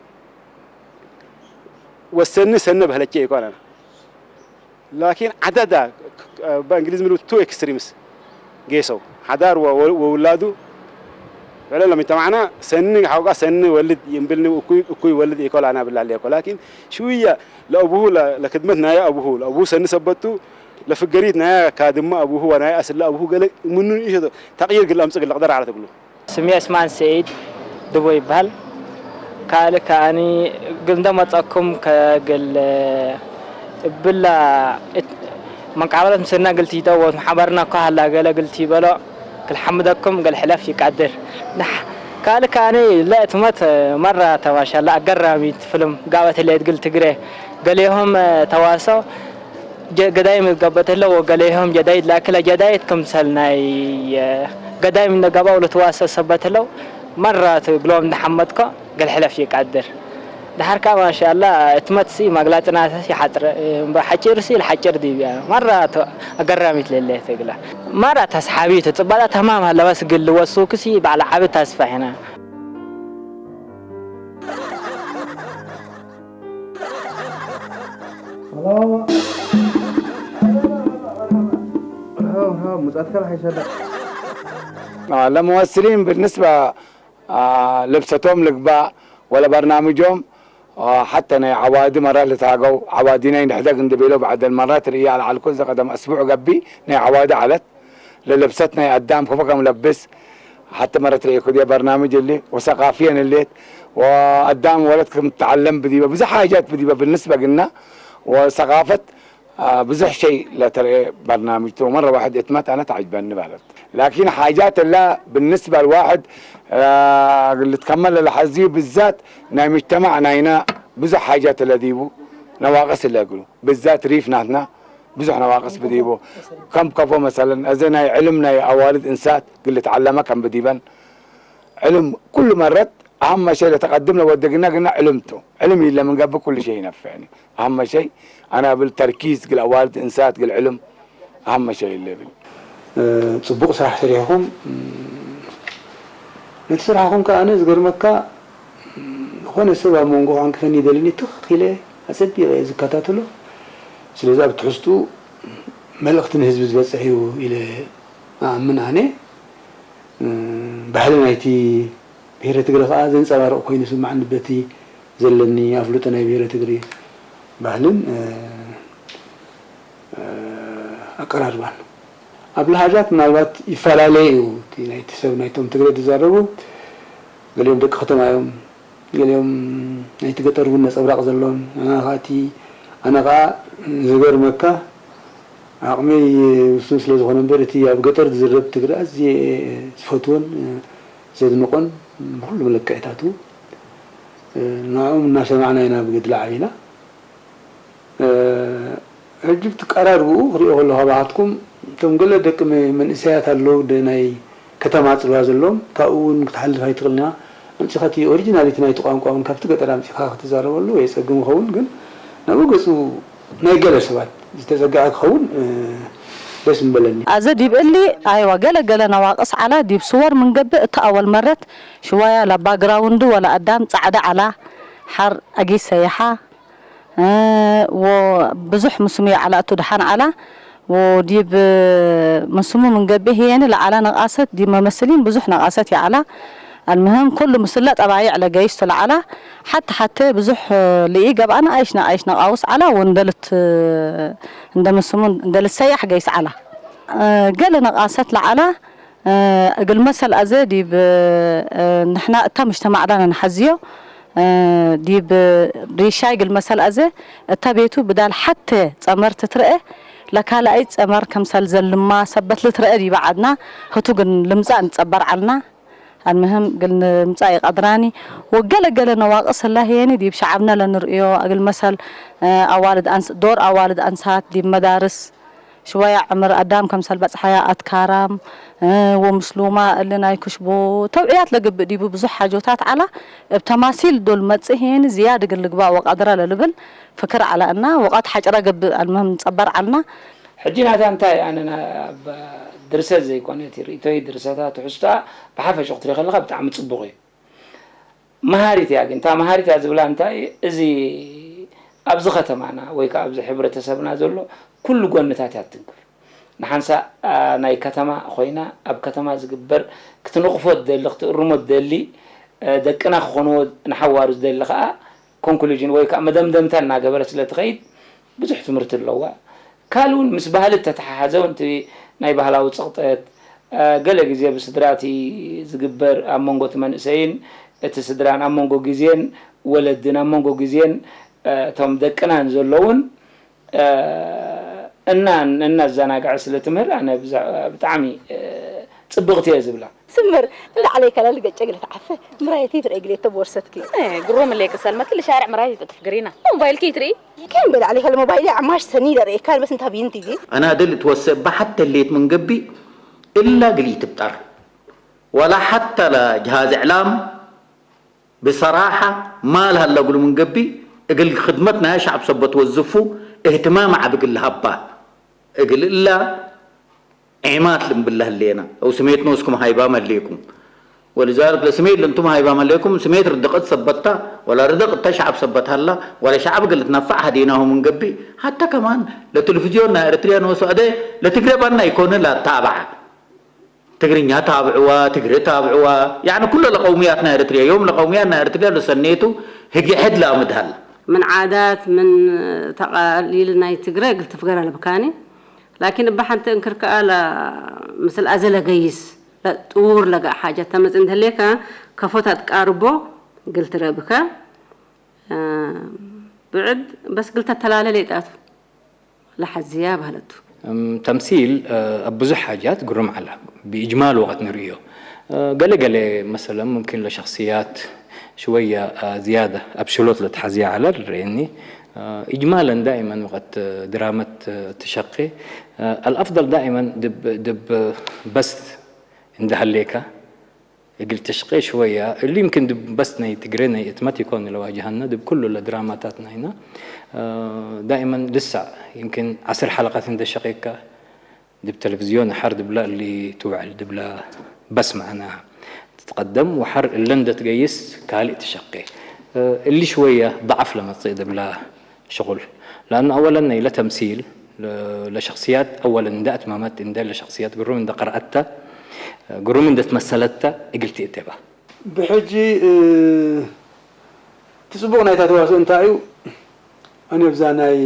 ወሰኒ ሰነ በህለቼ ይኮነና ላኪን ዓዳዳ በእንግሊዝ ምሉ ቱ ኤክስትሪምስ ጌሰው ሓዳር ወውላዱ ዕለሎም ይተማዕና ሰኒ ሓውቃ ሰኒ ወልድ ይንብልኒ እኩይ ወልድ ይኮል ኣና ብላለ ይኮ ላኪን ሽውያ ለአቡሁ ለክድመት ናያ አቡሁ ለአቡሁ ሰኒ ሰበቱ ለፍገሪት ናያ ካድማ አቡሁ ወናያ አስላ አቡሁ ገለ ምኑ ይሸቶ ተቅይር ግል አምጽእ ግል ቅደር ዓለ ትብሉ ስሜ እስማን ሰዒድ ድቦ ይበሃል። ካልእ ከኣኒ ግል እንደመጸኩም ከግል እብላ መቃበለት ምስልና ግልቲ ይጠወት ማሕበርና እኳ ሃላ ገለ ግልቲ ይበሎ ክልሓምደኩም ገል ሕለፍ ይቃድር ካልእ ከኣኒ ለእትመት መራ ተባሻላ ኣገራሚት ፍልም ጋበት ለየት ግል ትግሬ ገሌሆም ተዋሶ ገዳይም ገበተለው ወገሌሆም ጀዳይት ላክለ ጀዳይት ክምሰል ናይ ገዳይም እንደገባው ልትዋሰ ሰበተለው መራት ግሎም እንደሐመድኮ ገልሕለፍ ይቃድር ደሓርካ ማሻላ እትመትሲ ማግላጽናተሲ ሓጥረ ሓጭርሲ ልሓጭር ዲብያ መራት ኣገራሚት ለለ ትግላ መራት ኣስሓቢት ጽባላ ተማም ኣለዋ ስግል ወሱ ክሲ ባዕላ ዓቢ ታስፋ ሄና ሙጻት ከላ ሓይሰዳ ለመወስሊን ብንስባ ልብሰቶም ልግባእ ወለ በርናምጆም ሓተ ናይ ዓዋዲ መራት ልታገው ዓዋዲናይ ንሕደግ እንድቤሎ ባዕደል መራት ርእያ ለዓልኩ ዘቀደም ኣስቡዕ ገቢ ናይ ዓዋዲ ዓለት ለለብሰት ናይ ኣዳም ከፎ ከም ለብስ ሓተ መረት ርእኩ ዲየ በርናምጅ እሊ ወሰቃፍየን እሌት ወኣዳም ወለት ከም ትዓለም ብዲበ ብዙሕ ሓጃት ብዲበ ብንስበ ግና ወሰቃፈት ብዙሕ ሸይ ለተረኤ በርናምጅ ቱ መረ ዋሕድ እትመት ኣነ ተዓጅበኒ ባለት ላኪን ሓጃት እላ ብንስበ ልዋሕድ ልትከመል ለሓዝዩ ብዛት ናይ ምጅተማዕ ናይና ብዙሕ ሓጃት ለዲቡ ነዋቅስ ለግሉ ብዛት ሪፍ ናትና ብዙሕ ነዋቅስ ብዲቡ ከም ከፎ መሰለን እዚ ናይ ዕልም ናይ ኣዋልድ እንሳት ግልት ዓለመ ከም ብዲበን ዕልም ኩሉ መረት ኣሃመ ሸይ ለተቀድም ለወደግና ግና ዕልምቱ ዕልም ይለ ምንገብእ ኩሉ ሸይ ይነፍዕኒ ኣሃመ ሸይ ኣነ ብል ተርኪዝ ግል ኣዋልድ እንሳት ግል ዕልም ኣሃመ ሸይ ይለ ብል ጽቡቕ ስራሕ ሰሪሕኹም። ነቲ ስራሕኹም ከኣ ኣነ ዝገርመካ ዝኾነ ሰብ ኣብ መንጎ ክዕንቅፈኒ ይደልን እዩ ትኽ ኢለ ኣጸቢቐ እየ ዝከታተሎ። ስለዚ ኣብ ትሕዝትኡ መልእኽቲ ንህዝቢ ዝበጽሕ እዩ ኢለ እኣምን ኣነ። ባህሊ ናይቲ ብሄረ ትግረ ከኣ ዘንጸባርቕ ኮይኑ ይስምዓኒ በቲ ዘለኒ ኣፍልጦ ናይ ብሄረ ትግረ ባህልን ኣቀራርባን። ኣብ ለሃጃት ምናልባት ይፈላለ እዩ እቲ ናይቲ ሰብ ናይቶም ትግረ ዝዛረቡ ገሊኦም ደቂ ከተማ እዮም ገሊኦም ናይቲ ገጠር እውን ነፀብራቕ ዘለዎም ኣነ ከዓ እቲ ኣነ ከዓ ዝገርመካ ዓቕመይ ውሱን ስለ ዝኾነ እምበር እቲ ኣብ ገጠር ዝዝረብ ትግረ ኣዝየ ዝፈትዎን ዘድንቖን ብኩሉ መለክዕታቱ ንዕኦም እናሰማዕና ኢና ብገድሊ ዓቢና ሕጂ ብትቀራርብኡ ክሪኦ ከለኹ ካባኻትኩም እቶም ገለ ደቂ መንእሰያት ኣለዉ ናይ ከተማ ፅልዋ ዘለዎም ካብኡ እውን ክትሓልፍ ኣይትኽእልን ኢኻ ኣምፂኻ እቲ ኦሪጂናሊቲ ናይቲ ቋንቋ እውን ካብቲ ገጠር ኣምፂኻ ክትዛረበሉ የፀግም ይኸውን ግን ናብኡ ገፁ ናይ ገለ ሰባት ዝተፀግዐ ክኸውን ደስ ምበለኒ። ኣዘ ዲብ እሊ ኣይዋ ገለ ገለ ነዋቅስ ዓላ ዲብ ስወር ምንገብእ እታ ኣወል መረት ሽዋያ ላ ባግራውንድ ወላ ኣዳም ፃዕዳ ዓላ ሓር ኣጊሰ ይሓ ብዙሕ ምስሙ የዓላ እቱ ደሓን ዓላ ዲብ ምስሙ ምንገብእ ህየኒ ለዓላ ነቃሰት ዲብ መመስሊን ብዙሕ ነቃሰት የዓላ ኣልምህም ኩሉ ምስለ ጠባይዕ ለገይስ ለዓላ ሓተ ሓተ ብዙሕ ልኢ ገብኣና ኣይሽ ነቃይሽ ነቃውስ ዓላ ወንደልት እንደ ምስሙ እንደልሰያሕ ገይስ ዓላ ገለ ነቃሰት ለዓላ እግል መሰል ኣዘ ዲብ ንሕና እታ ምጅተማዕና ነንሓዝዮ ዲብ ሪሻይ እግል መሰል ኣዘ እታ ቤቱ ብዳል ሓተ ጸመር ትትረኤ ለካልኣይ ጸመር ከምሰል ዘልማ ሰበት ልትረኤ ዲበ ዓድና ህቱ ግን ልምጻእ ንጸበር ዓልና ኣልምህም ግል ንምጻእ ይቀድራኒ ወገለ ገለ ነዋቅስ ህላህየኒ ዲብ ሸዓብና ለንርእዮ እግል መሰል ኣዋልድ ኣንስ ዶር ኣዋልድ ኣንሳት ዲብ መዳርስ ሽወያ ዕምር ኣዳም ከምሰል በጽሓያ ኣትካራም ወምስሉማ እሊ ናይ ክሽቦ ተውዕያት ለግብእ ዲቡ ብዙሕ ሓጆታት ዓላ እብ ተማሲል ዶል መጽእ ህየኒ ዝያድ እግል ልግባእ ወቃድራ ለልብል ፍክር ዓላ እና ወቃት ሓጭራ ገብእ ኣልምህም ንጸበር ዓልና። ሕጂ ናታ እንታይ ኣነ ኣብ ድርሰት ዘይኮነ እቲ ርእቶይ ድርሰታ ትሕዝቶኣ ብሓፈሽኡ ክትሪኢ ከለኻ ብጣዕሚ ጽቡቕ እዩ። መሃሪት እያ ግን እታ መሃሪት እያ ዝብላ እንታይ እዚ ኣብዚ ከተማና ወይ ከዓ ኣብዚ ሕብረተሰብና ዘሎ ኩሉ ጎንታት እያ ትትንክፍ ንሓንሳእ ናይ ከተማ ኮይና ኣብ ከተማ ዝግበር ክትንቕፎ ትደሊ ክትእርሞ ትደሊ ደቅና ክኾንዎ ንሓዋሩ ዝደሊ ከዓ ኮንክሉዥን ወይ ከዓ መደምደምታ እናገበረ ስለ ትኸይድ ብዙሕ ትምህርቲ ኣለዋ። ካልእ እውን ምስ ባህሊ እተተሓሓዘ እውን እቲ ናይ ባህላዊ ፀቕጠት ገለ ግዜ ብስድራ እቲ ዝግበር ኣብ መንጎ እቲ መንእሰይን እቲ ስድራን ኣብ መንጎ ግዜን ወለድን ኣብ መንጎ ግዜን እቶም ደቅናን ዘለውን እና እናዘናግዐ ስለ ትምህር ኣነ ብጣዕሚ ፅብቕቲ እየ ዝብላ። ስምር እንዳ ዓለይ ከለል ገጨ ግለ ተዓፈ ምራየቲ ትርኢ ግሌቶ ቦርሰትኪ። ግሮም ለይ ክሰልመት ልሻርዕ ምራየቲ ጥጥፍ ግሪና ሞባይልኪ ትርኢ። ከም በል ዓለይ ከለ ሞባይል ዓማሽ ሰኒ ደርእካ በስ እንታ ቢንቲ ጊ። أنا دلت وسبحت الليت من قبي إلا قليت بطر ولا حتى لجهاز إعلام ብሰራሓ ማል ሃላ እግሉ ምን ገብእ እግል ክድመት ናይ ሸዕብ ሰበት ወዝፉ እህትማም ዐቢ እግል ለሀባ እግል እላ ዔማት ልንብለ ህሌና። አው ስሜት ኖስኩም ሃይባም ህሌኩም። ولذلك ለስሜት ለንቱም ሃይባ መለኩም ስሜት ርድቕት ሰበታ ወላ ርድቕት ተሽዓብ ሰበት ሃላ ወላ ሸዓብ ገለት ናፋዕ ሃዲናሁ ምን ገቢ ሓታ ከማን ለቴሌቪዝዮን ናይ ኤርትሪያ ንወስኦ ኣደ ለትግረ ባና ይኮነ ላታባዓ ትግርኛ ታብዕዋ ትግረ ታብዕዋ ያዕኒ ኩሎ ለቀውምያት ናይ ኤርትሪያ ዮም ለቀውምያት ናይ ኤርትሪያ ለሰኔቱ ህጊ ሕድ ለኣምድሃላ من عادات من تقاليد ናይ ትግረ ግልትፍገር ኣለብካኒ ላኪን እባ ሓንቲ እንክር ከኣ ምስል ኣዘለ ገይስ ጥውር ለጋ ሓጃ ተመጽ እንተሌካ ከፎታት ቃርቦ ግልትረብካ ብዕድ በስ ግልተ ተላለ ሌጣቱ ለሓዝያ ባህለቱ ተምሲል ኣብ ብዙሕ ሓጃት ግሩም ዓላ ብእጅማል ወቐት ንርእዮ ገለ ገለ መሰለን ሙምኪን ለሸክስያት ሽወያ ዝያደ ኣብ ሽሎት ለትሓዝያ ዓላ ርአኒ እጅማለን ዳኢመን ወቐት ድራመት ትሸቂ ኣልኣፍضል ዳኢመን ድብ በስት እንዳሃሌካ እግል ትሽቂ ሽወያ እሉ يمكن ድብ በስት ናይ ትግሬ ናይ እትመት ይኮን ለዋጅሃና ድብ ኩሉ ለድራማታት ናይና ዳኢመን ልሳዕ يمكن ዓስር ሓለቃት እንደሸቂካ ድብ ተለቪዝዮን ሓር ድብላ እሊ ትውዕል ድብላ በስ معنا ትትቀደም وحر እለ እንደትገይስ ካልእ ትሸቂ እሊ ሽወያ ضعف ለመጽእ ድብላ شغل لأنه أولا نيلة تمثيل لشخصيات أولا ده أتمامات إن ده لشخصيات قروم إن ده قرأتها قروم إن ده تمثلتها إقلت إتبا ብሕጂ እቲ ፅቡቕ ናይታ ተዋስኦ እንታይ እዩ ኣነ ብዛ ናይ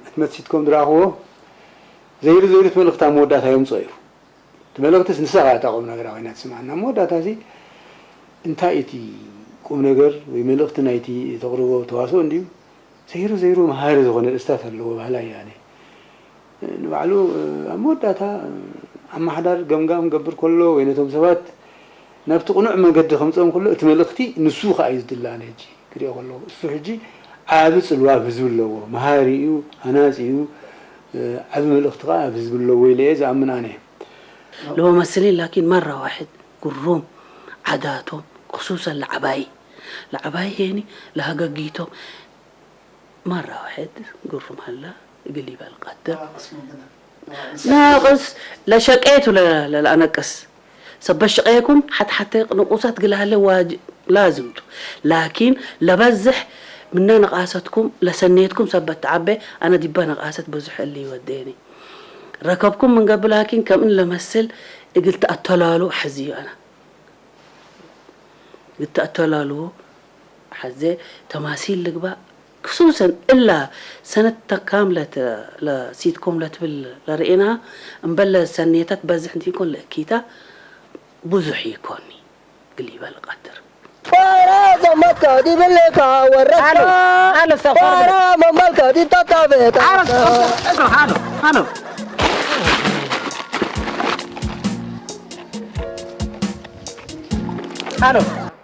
ሕትመት ሲትኮም ዝረኣኽዎ ዘይሩ ዘይሩ እቲ መልእኽቲ ኣብ መወዳእታ የምፅኦ እዩ እቲ መልእኽትስ ንሳ እታ ቁም ነገራ ኮይና ትስምዓና ኣብ መወዳእታ እዚ እንታይ እቲ ቁም ነገር ወይ መልእኽቲ ናይቲ ተቕርቦ ተዋስኦ እንድዩ ዘይሩ ዘይሩ መሃሪ ዝኾነ ርእስታት ኣለዎ ባህላ እየ ኣነ ንባዕሉ ኣብ መወዳእታ ኣመሓዳር ገምጋም ገብር ከሎ ወይ ነቶም ሰባት ናብቲ ቅኑዕ መገዲ ከምፅኦም ከሎ እቲ መልእኽቲ ንሱ ከዓ እዩ ዝድለ ኣነ ሕጂ ክሪኦ ከለኹ እሱ ሕጂ ዓቢ ፅልዋ ኣብ ህዝቢ ኣለዎ መሃሪ እዩ ሃናፂ እዩ ዓቢ መልእኽቲ ከዓ ኣብ ህዝቢ ኣለዎ ኢለ እየ ዝኣምን ኣነ ለመመስሊን ላኪን መራ ዋሕድ ግሩም ዓዳቶም ክሱሰን ለዓባይ ለዓባይ ሄኒ ለሃገጊቶም መራ ዋሕድ ግሩም ሃላ እግል ይበል ቀድር ናቅስ ለሸቄቱ ለአነቅስ ሰበሽቀየኩም ሓትሓተ ንቁሳት ግልሃለ ዋጅ ላዝምቱ ላኪን ለበዝሕ ምነ ነቃሰትኩም ለሰኔትኩም ሰበት ተዓበ ኣነ ዲባ ነቃሰት ብዙሕ እሊ ይወደየኒ ረከብኩም ምንገብ ላኪን ከምእን ለመስል እግል ተኣተላሉ ሐዝዩ ኣነ እግል ተኣተላሉ ሐዘ ተማሲል ልግባእ ክሱሰን እላ ሰነት ተካምለት ለሲትኮም ለትብል ለርእና እምበለ ሰኔታት በዝሕ እንቲኮን ለእኪታ ብዙሕ ይኮኒ ግሊበል ቀትር ፋራ ዘመትካ ዲብልካ ወረስካ ኣሎ ኣሎ ፋራ መንበልካ ዲብታካ ቤታ ኣሎ ኣሎ ኣሎ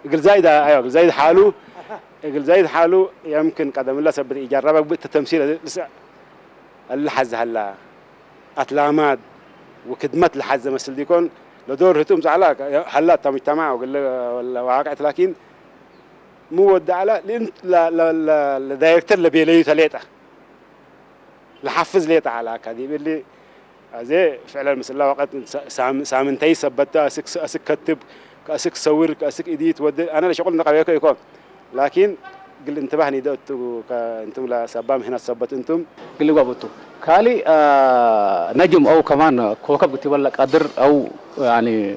እግል ዛይድ ኣዮ እግል ዛይድ ሓሉ እግል ዛይድ ሓሉ የምክን ቀደምላ ሰበት ኢጃረበ ብእተ ተምሲል ልስዕ اللي حز هلا أتلاماد وكدمت لحز مسل ديكون لدور هتوم زعلا هلا تمجتمع ولا واقع لكن مو ود على لين لا لا لا دايركتر لبيلي تليتا لحفز ليتا على كذي باللي أزي فعلا مسلا وقت سام سامنتي سبت أسك أسك كتب كأسك سور كأسك إديت ود أنا لشغل نقرأ يكون لكن قل انتبهني دوت انتم لا سبام هنا سبت انتم قل لي بابتو كالي آه نجم او كمان كوكب قلت ولا قدر او يعني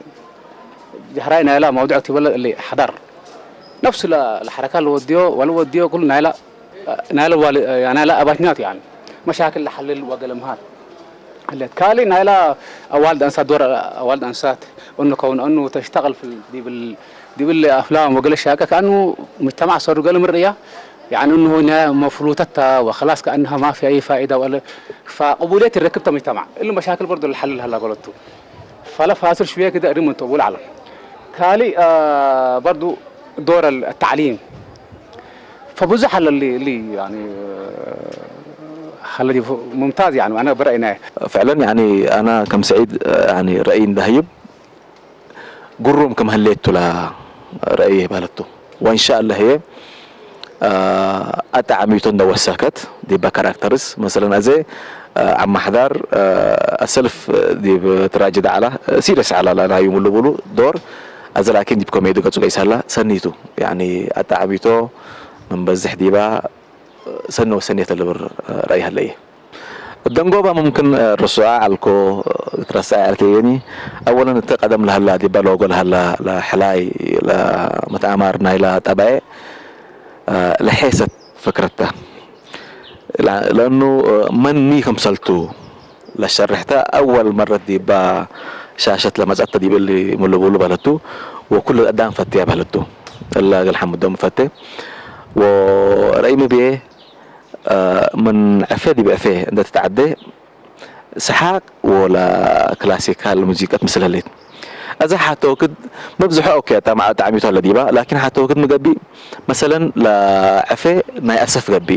جهراي نايلا موضوع قلت ولا اللي حضر نفس الحركه اللي وديو ولا وديو كل نايلا نايلا والي يعني نايلا اباتنات يعني مشاكل لحلل وقلمهات كالي نايلا أوالد أنسات دور أوالد أنسات أنه كون أنه تشتغل في دي بال دي بالأفلام وقال الشاكة كأنه مجتمع صار قال مرية يعني أنه هنا مفروتتها وخلاص كأنها ما في أي فائدة ولا فقبولية الركبتها مجتمع إلا مشاكل برضو الحل هلا قلته فلا فاصل شوية كده أريم أنت أقول على كالي آه برضو دور التعليم فبزح اللي اللي يعني هلا دي ممتاز يعني انا برايي ناي فعلا يعني انا كم سعيد يعني رايي دهيب قروم كم هليت لا رايي بالتو وان شاء الله هي ኣጠዓሚቶ እንደወሰከት ዲባ ካራክተርስ መሰለን ኣዘ ኣብ ማሕዳር ኣሰልፍ ዲብ ትራጀዲ ዓላ ሲሪየስ ዓላ ላና ይምሉ ብሉ ዶር ኣዘራኪን ዲብ ኮሜዲ ገጹ ገይሳላ ሰኒቱ፣ ያኒ ኣጣዕሚቶ ምን በዝሕ ዲባ ሰኒ ወሰኒ የተለብር ረእይ ሀለየ። ደንጎባ ሙምክን ርሱዓ ኣልኮ ትረስዓ ያልከየኒ። ኣወለን እቲ ቀደም ለሀላ ዲባ ለወጎ ለሀላ ለሐላይ ለመትኣማር ናይላ ጠባኤ ለሐሰት ፈክረታ። ለእኑ መኒ ከምሰልቱ ለሸርሕተ ኣወል መረት ዲባ ሻሸት ለመጸተ ዲብል ሙሉ ብሉ በለቱ ወኩሉ ኣዳም ፈትያ በለቱ። እላ ገልሓም ደም ፈቴ ወረኢሚ ብየ ምን ዕፌ ዲብ ዕፌ እንደ ተተዓደ ሰሓቅ ወላ ክላሲካል ሙዚቀት ምስለሌት። እዛ ሓተወክድ መብዝሖ ኦኬ፣ ጠማዓ ጣዕሚቱ ኣለ ዲባ፣ ላኪን ሓተወክድ ምገቢ መሰለን ለዕፌ ናይ ኣሰፍ ገቢ።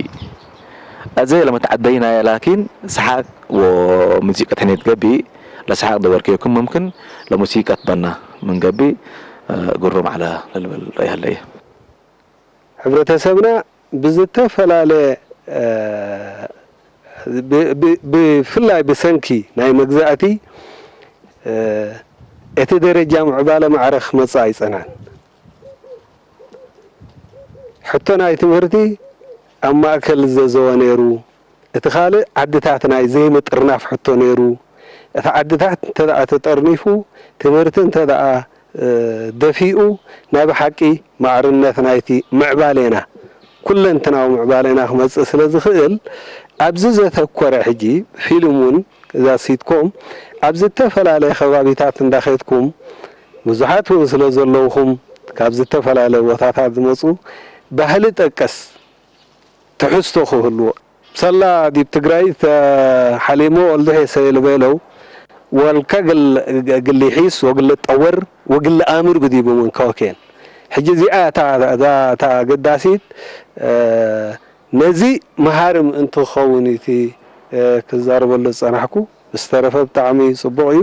እዘ ለመተዓደይ ናየ፣ ላኪን ሰሓቅ ወሙዚቀት ሕኔት ገቢ፣ ለሰሓቅ ደበርከየኩም ምምክን ለሙሲቀት በና ምን ገቢ ግሩም ዓለ ለልበል ረይሃለየ። ሕብረተሰብና ብዝተፈላለየ ብፍላይ ብሰንኪ ናይ መግዛእቲ እቲ ደረጃ ምዕባለ ማዕረ ክመፅእ ኣይፀናን። ሕቶ ናይ ትምህርቲ ኣብ ማእከል ዝዘዘወ ነይሩ። እቲ ካልእ ዓድታት ናይ ዘይምጥርናፍ ሕቶ ነይሩ። እቲ ዓድታት እንተ ደኣ ተጠርኒፉ ትምህርቲ እንተ ደኣ ደፊኡ ናይ ብሓቂ ማዕርነት ናይቲ ምዕባሌና ኩለንትናዊ ምዕባሌና ክመጽእ ስለ ዝኽእል ኣብዚ ዘተኮረ ሕጂ ፊልም እውን እዛ ሲትኮም ኣብ ዝተፈላለየ ከባቢታት እንዳኸድኩም ብዙሓት እውን ስለ ዘለውኹም ካብ ዝተፈላለየ ቦታታት ዝመጹ ባህሊ ጠቀስ ትሕዝቶ ክህልዎ። ሰላ ዲብ ትግራይ ተሓሊሞ ወልዱ ሔሰ ልበለው ወልከ ግል ይሒስ ወግል ጠወር ወግል ኣምር ብዲቡ ምን ከወኬን ሕጂ እዚኣ እታ ገዳሲት ነዚ መሃሪ ምእንቲ ክኸውን እቲ ክዛረበሉ ዝጸናሕኩ። ብዝተረፈ ብጣዕሚ ጽቡቕ እዩ።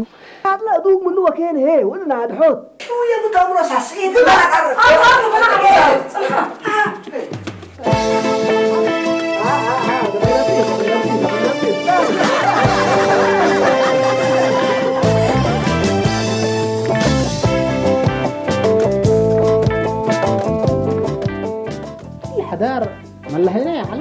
ሓዳር መላሄና ይዓላ